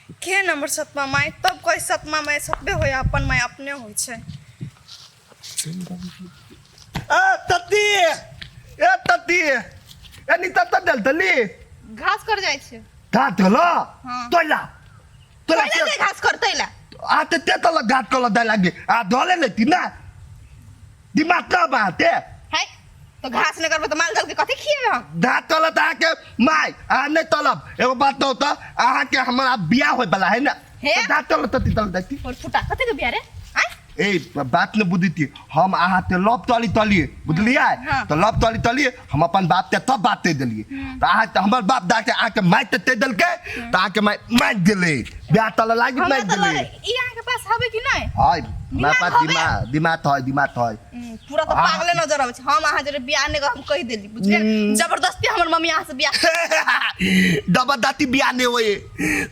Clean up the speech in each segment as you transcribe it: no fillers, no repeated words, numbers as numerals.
के नंबर सतमा माय तब कोई सतमा माय सतबे होय अपन माय अपने होइ छै। ए तती, ए तती, ए नी तत दल तली। घास कर जाइ छै। घास धलो। हाँ। तोला तोला। पहिले के घास करतै ला। आ ते ते तल घास कल दे लागे आ धले लेती ना दिमाग का बात है। है तो घास नहीं करबे तो माल जाल के कथी खिएबे हम? घास तल त अहाँके माय आ नहीं तलब एगो बात तो त अहाँके हमरा बियाह होय वाला है ना। हे? तो घास तल तती तल जाती। और फुटा कथी के बियाह रे? आय। ए बात ने बुझती हम अहाँ ते लव तली तलिए बुझलियै। हाँ। तो लव तली तलिए हम अपन बाप के तब बात दे देलिए तो अहाँ ते हमर बाप दाके अहाँके माय ते दे देलकै तो अहाँके माय मारि गेलै बियाह तल लागि हमरा मारि तऽ गेलै। लगे ई अहाँ के पास हवे कि नहीं? है हमरा दिमाग पास हवे? दिमाग दिमाग है दिमाग है। पूरा तो पागले नजर आबै छै। हम अहाँ जरे बियाह नहि करब, हम कहि देली बुझलियै। जबरदस्ती हमर मम्मी अहाँ से बियाह जबरदस्ती बियाह नहि होए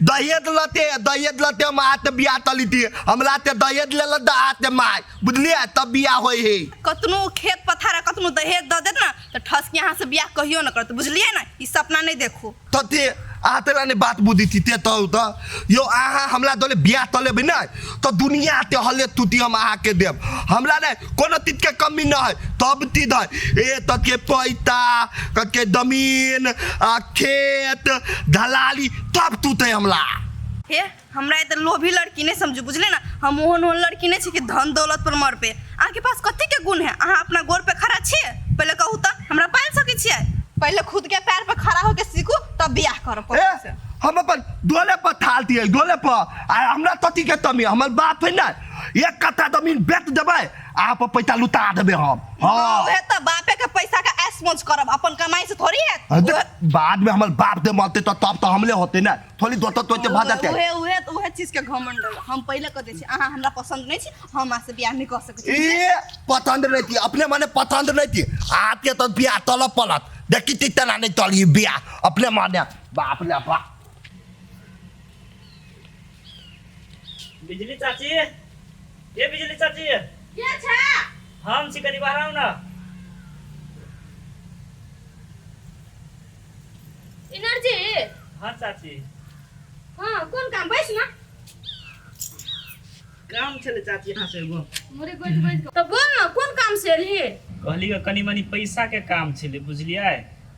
दहेज लते दहेज लते हम अहाँ से बियाह तली थी हमरा ते दहेज ले लत अहाँ से माय बुझलियै तब बियाह होए है। कतनो खेत पथार आ कतनो दहेज दऽ देत ना तऽ ठसकी अहाँ से बियाह कहियो न करत बुझलियै ना, ई सपना नहीं देखू। तो ते अहाँ तेना नहीं बात बुझी थी ते तो तो यो अहाँ हमरा दले बियाह तले भी नहीं तो दुनिया ते हले तूती हम अहाँ के देब हमरा नहीं कोनो चीज के कमी न है तब तीज है ए तब के पैसा तब के जमीन आ खेत दलाली तब तूते हमरा। हे हमरा एते लोभी लड़की नहीं समझू बुझले ना, हम ओहन ओहन लड़की नहीं छी कि धन दौलत पर मर पे। अहाँ के पास कथी के गुण है? अहाँ अपना गोर पे खड़ा छियै? पहले कहू तऽ हमरा पालि सकै छियै? पहले खुद के पैर पर खड़ा होके सीखू तब बियाह करब। ए, हम अपन डोले पर थाल दिए डोले पर आ हमरा तती के तमी हमर बाप है ना एक कट्ठा जमीन बेच देबै आप पैसा लुटा देबै हम। हाँ। उहे तऽ बापे के पैसा के ऐश मौज करब अपन कमाई से थोड़ी हैत। अरे बाद में हमर बाप दे मरते तो तब तो हमले होते ना थोड़ी दोतो तोते भऽ जेतै। उहे उहे उहे चीज के घमंड है। हम पहले कह दै छी अहाँ हमरा पसंद नहीं छी हम अहाँ से बियाह नहीं कर सकै छी। ए पसंद नहीं थी अपने मने पसंद नहीं थी आके तो बियाह तलब पलत देखी ती तना नहीं तली बियाह अपने मने बाप रे बाप। बिजली चाची, ए बिजली चाची। के छै? हम छी कनी बाहर आउ ना। एनर्जी। हाँ चाची। हाँ कोन काम? बैस ना। काम छले चाची यहाँ से एगो। मोरे गोइठ गोइठ के। तऽ बोल ना कोन काम से एलही? कहली ग कनी मनी पैसा के काम छले बुझलियै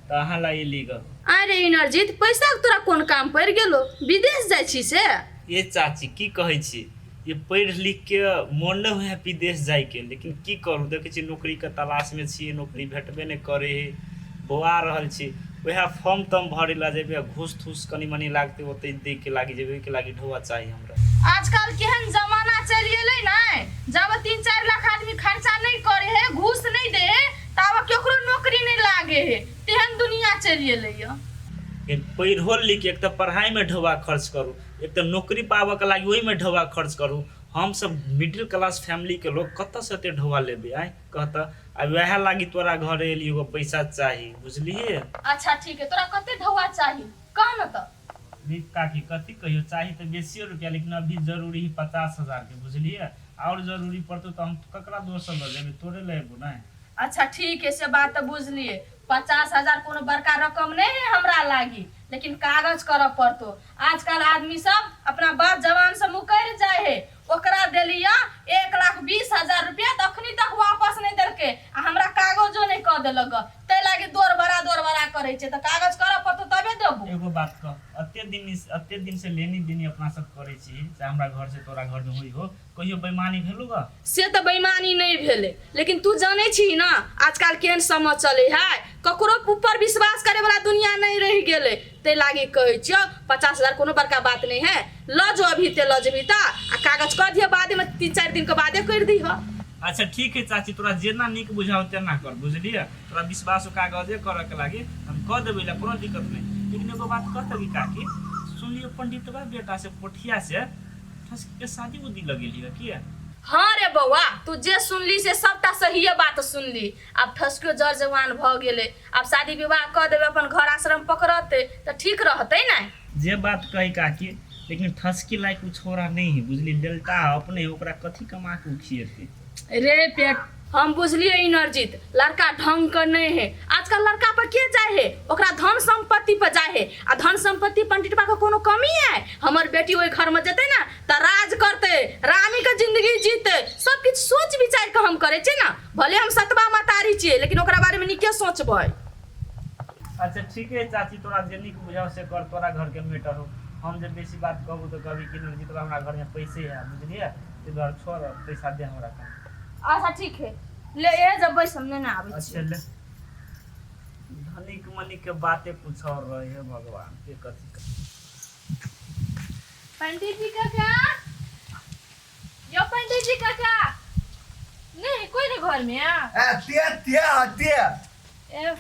तऽ अहाँ ला एली ग। अरे एनर्जी तऽ पैसा के तोरा कोन काम पड़ि गेलो? विदेश जाइ छी से? ए चाची की कहै छी ये पढ़ि लिख के मोन नहि होइ है विदेश जाइके लेकिन की करू देखै छी नौकरी के तलाश में छी नौकरी भेटबे नहि करै है बौआ रहल छी वएह फॉर्म तॉर्म भरै ला जेबै घूस थूस कनी मनी लागतै ओतै दै के लागि जेबै ओहिके लागि ढौआ चाही हमरा। आजकल केहन जमाना चलि गेलै ने जब 3-4 लाख आदमी खर्चा नहि करे है घूस नहि दे है ताबे केकरो नौकरी नहि लागे है तेहन दुनिया चलि गेलै यऽ। पढ़ो लिख एक तऽ पढ़ाई में ढौआ खर्च करू एक तऽ नौकरी पाबऽ के लागि ओहिमे ढौआ खर्च करू हम सब मिडिल क्लास फैमिली के लोग कतऽ से एते ढौआ लेबै आँय कहतऽ आ वएह लागि तोरा घर एली एगो पैसा चाही बुझलिही। अच्छा ठीक है तोरा कते ढौआ चाही कह न तऽ। देख काकी कथी कहियो चाही तऽ बेसियो रुपया लेकिन अभी जरूरी है 50,000 के बुझलियै और जरूरी पड़तौ तऽ हम ककरा दोसर लऽ जेबै तोरे लऽ एबौ ने। अच्छा ठीक है से बात तऽ बुझलियै 50,000 कोनो बड़का रकम नहीं है हमरा लागी लेकिन कागज करऽ पड़तो। आजकल आदमी सब अपना बात जवान से मुकरि जाए है ओकरा देलिया 1,20,000 रुपया तऽ अखनी तक वापस नहीं देलकै आ हमरा कागजो नहीं कऽ देलक ग ताहि लागी दौड़ बड़ा दौड़ बड़ा करै छै तऽ कागज करऽ पड़तो तबे देबो। एगो बात कह अते दिन से लेनी देनी अपना सब करै छी चाहे हमरा घर से तोरा घर में होई हो कहियो बेईमानी भेलो ग? से तऽ बेईमानी नहीं भेलै लेकिन तू जानै छी ना आजकल केहन समय चलै है ककरो ऊपर विश्वास करे वाला दुनिया नहीं रहि गेलै ताहि लागी कहै छियौ 50,000 कोनो बड़का बात नहीं है लऽ जो अभी ते लऽ जेबही तऽ आ कागज कऽ दिहऽ बादमे 3-4 दिन के बादे करि दिहऽ। अच्छा ठीक है चाची तोरा जेना नीक बुझाउ तेना कर बुझलियै तोरा विश्वास कागजे करऽ के लागी हम कऽ देबै ला कोनो दिक्कत नहीं लेकिन एगो बात कहतऽ कि काकी सुनलियै पंडितबा बेटा से पोठिया से के शादी उदी लगेली है किया? हाँ रे बौआ तू जे सुनली से सबटा सहिए बात सुनली। आब ठसकियो जर जवान भऽ गेलै आब शादी विवाह कऽ देबै अपन घर आश्रम पकड़तै तऽ ठीक रहतै ने। जे बात कही काकी लेकिन ठसकी लायक उ छौड़ा नहीं है बुझली डेल्टा अपने ओकरा कथी कमा के उ खिएतै। रे पेट हम बुझलिए इनरजीत लड़का ढंग के नहीं है। आजकल लड़का पर के जाए है, ओकरा धन संपत्ति पर जाए है, आ धन संपत्ति पंडितबा के कोनो कमी है? हमर बेटी ओहि घर में जेतै ना त राज करते, रानी के जिंदगी जीते। सब किछु सोच विचार के हम करे छियै ना, भले हम सतबा मतारी छियै लेकिन ओकरा बारे में नीके सोचबै। अच्छा ठीक है चाची, तोरा जे नीक बुझाओ से कर, तोरा घर के मैटर हो। हम जे बेसी बात कहबू तऽ कहबी कि नरजीतबा हमरा घर में पैसे है, बुझलियै? ताहि दुआरे छोड़, पैसा दे हमरा कनी। अच्छा ठीक है, ले ए जब बैस, हम नहि ने आबै अच्छा छी। ले। धनिक मनिक के बाते कुछ और रहे है भगवान के कथी। पंडित जी काका, यो पंडित जी काका, नहीं कोई नहीं घर में आ? ए ते ते ते। ए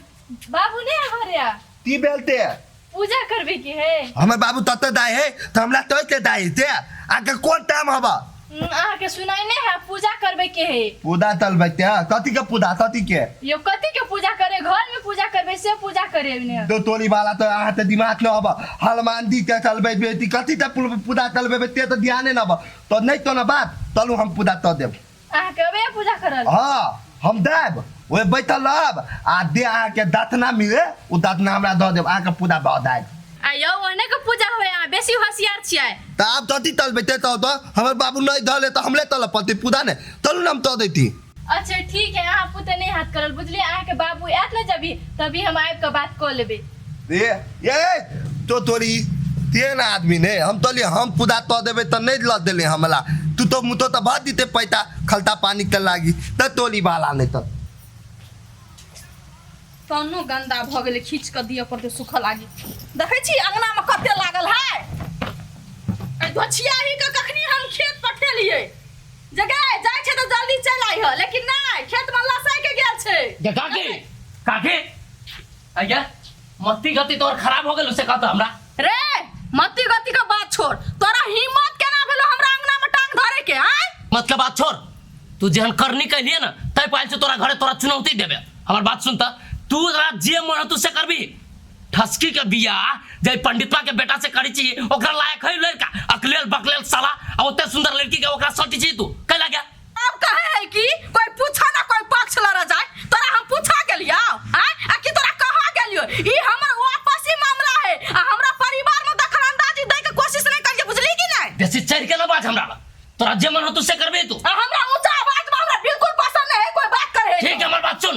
बाबू नहीं है घरे आ? ती बेलते। पूजा करबे की है। हमर बाबू तत दाय है त हमरा तोते दाय ते आके कोन टाइम हबा? अहाँ के सुनाई नहीं है, पूजा करबे के है। पूजा तलबै ते कथी के पूजा, कथी के? यो कथी के पूजा करे, घर में पूजा करबे से पूजा करे ने। दो तोरी वाला तो अहाँ ते दिमाग न हबा, हनुमान जी के चलबै बेटी कथी ते पूजा तलबै ते तो ध्याने न हबा तो नहीं तो न बात तलु हम पूजा त देब। अहाँ के अबे पूजा करल? हाँ हम देब, ओए बैठल रहब आ दे अहाँ के दतना मिले ओ दतना हमरा दऽ देब, अहाँ के पूजा भऽ जायत। आ यौ ओहने के पूजा होय, अहाँ बेसी होशियार छियै। तऽ आब तती तलबै ते तऽ हमर बाबू नहि धले तऽ हमरे तलऽ पड़तै पूजा ने, तलु ने हम दऽ दैती। अच्छा ठीक है, अहाँ पुते नहीं हाथ करल बुझलियै, अहाँ के बाबू आयत ने जबी तभी हम आबि के बात कऽ लेबै। ए ए तो तोरी तेन आदमी ने हम तलिए हम पूजा तऽ देबै तऽ नहि लऽ देले हमला, तू तो मुतो तऽ भऽ दिते पैसा खलता पानी के लागी तऽ तोरी वाला नहि तऽ। तनो गंदा भऽ गेलै, खींच कऽ दिअ पड़तै सुखऽ लागी। देखै छी अंगना में कते लागल है, एहि धोछियाही के कखनी हम खेत पठेलियै जगह जाइ छै तऽ जल्दी चलि आइह, लेकिन नहि खेत में लसाइ के गेल छै। गे काकी काकी अय्या मत्ती गति तोर खराब हो गेल उसे कहता हमरा। रे मत्ती गति के बात छोड़, तोरा हिम्मत केना भेलो हमरा अंगना में टांग धरे के? आय मतलब बात छोड़, तू जेहन करनी कहलिए ना तै पाइल से तोरा घरे तोरा चुनौती देबे। हमर बात सुन त तू तोरा जे मन तू से करबी। ठसकी के बियाह जे पंडितवा के बेटा से करी छी ओकरा लायक है लड़का अकलेल बकलेल साला, आ ओते सुंदर लड़की के ओकरा सटी छी तू कैला गया? अब कहे है कि कोई पूछा ना कोई पक्ष लड़ा जाए, तोरा हम पूछा गेलियो आय आ कि तोरा कहा गेलियो? ई हमर आपसी मामला है आ हमरा परिवार में दखलंदाजी दै के कोशिश नहीं करिए, बुझली कि नहीं? बेसी चढ़ के ना बाज हमरा लग, तोरा जे मन हो तू से करबे तू। आ हमरा ऊंचा आवाज में हमरा बिल्कुल पसंद नहीं है कोई बात करे। ठीक है हमर बात सुन,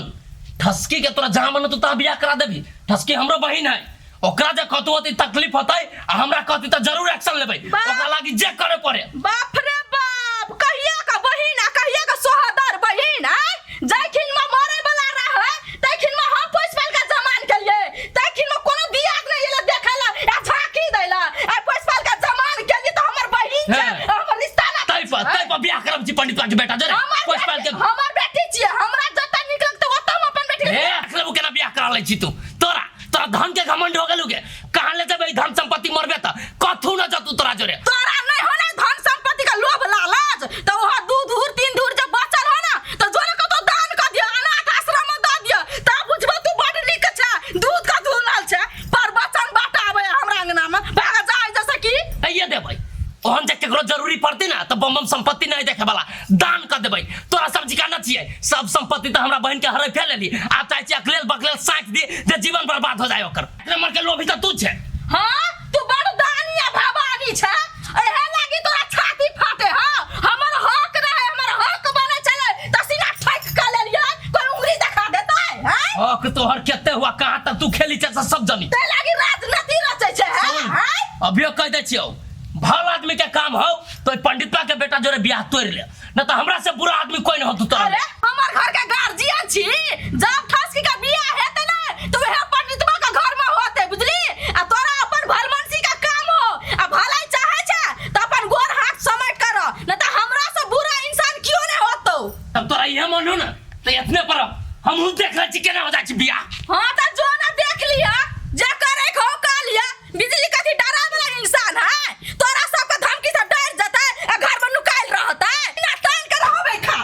ठसकी के तोरा जहां मन हो तू तहां बियाह करा देबी। ठसकी हमरो बहिन है, ओकरा जे कतौ होतै तकलीफ होतै आ हमरा कहती त जरूर एक्शन लेबै, ओकरा लागी जे करे पड़े। बाप रे बाप, कहिया का बहिन आ कहिया का सोहदर बहिन आय? जाय खिन में मरे वाला रहे तै खिन में हम पैस पाल का जमान के लिए, तै खिन में कोनो दियाद नहीं एले देखेला आ झांकी देला, आ पैस पाल का जमान के लिए तो हमर बहिन छै, हमर रिश्ता ना तै पर बियाह करब छी पंडित के बेटा जरे हमर पैस पाल के। हमर बेटी छी, हमरा जतऽ नीक लगतै ओतऽ हम अपन बेटी के हे अखले केना बियाह करा लै छी तू? तोरा तोरा धन के घमंड हो गेलू के कहाँ ले जेबै धन संपत्ति? मरबे त कथू न जतू तोरा जोरे। तोरा नहीं हो ना धन संपत्ति का लोभ लालच तो वहाँ दू धूर तीन धूर जब बचल हो ना तो जोरे को तो दान कर दिया, अनाथ आश्रम में दे दिया, तब बुझबो तू बड़ नीक छे, दूध का धुनल छे पर बचन बाटावे हमरा अंगना में भाग जाय जैसे कि आइए देबै ओहन जे केकरो जरूरी पड़ती ना तो बम बम संपत्ति नहीं देखे वाला दान कर देबै। तोरा सब जिका न छियै, सब संपत्ति तो हमरा बहन के हड़प लेली, आब चाहे छी अकलेल बकलेल साँक दी जे जीवन बर्बाद हो जाए ओकर। एक नंबर के लोभी तो तू छे। हाँ तू बड़ दानी आ भवानी छे, एहे लागी तोरा छाती फाटे। हाँ हमर हक रहे, हमर हक बने छले त सीना ठोक के लेलियै, कोई उंगली देखा देतै? हैं हक तोहर केते हुआ कहाँ तक तू खेली छे से सब जानी। ते लागी राजनीति रचै छे। हैं सुन, हैं अभियो कह दै छियौ भल आदमी के काम हो तो पंडितवा के बेटा जोरे बियाह तोड़ ले, न तो हमरा से बुरा आदमी कोई न हो तू तोरा। अरे हमर घर के गार्जियन छी, जब ठसकी के बियाह हेतै ने तो वह पंडितवा के घर में होते, बुझली? आ तोरा अपन भलमनसी का काम हो आ भलाई चाहे छे त अपन गोर हाथ समेट कर, न त हमरा से बुरा इंसान क्यों नहीं होतो। तब तोरा इहे मन हो ना तो इतने पर हमहू देख ले छी केना हो जाइ छी बियाह। हाँ त जो ना देख लिया, जे करे के हो कर लिया। बिजली कथी डरा वाला इंसान है, तोरा सबके धमकी से डर जतै आ घर में नुकायल रहतै ना टांग के रहबै खा।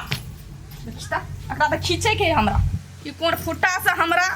देखिता एकरा त खींचे के है हमरा, ई कोन फुटा से हमरा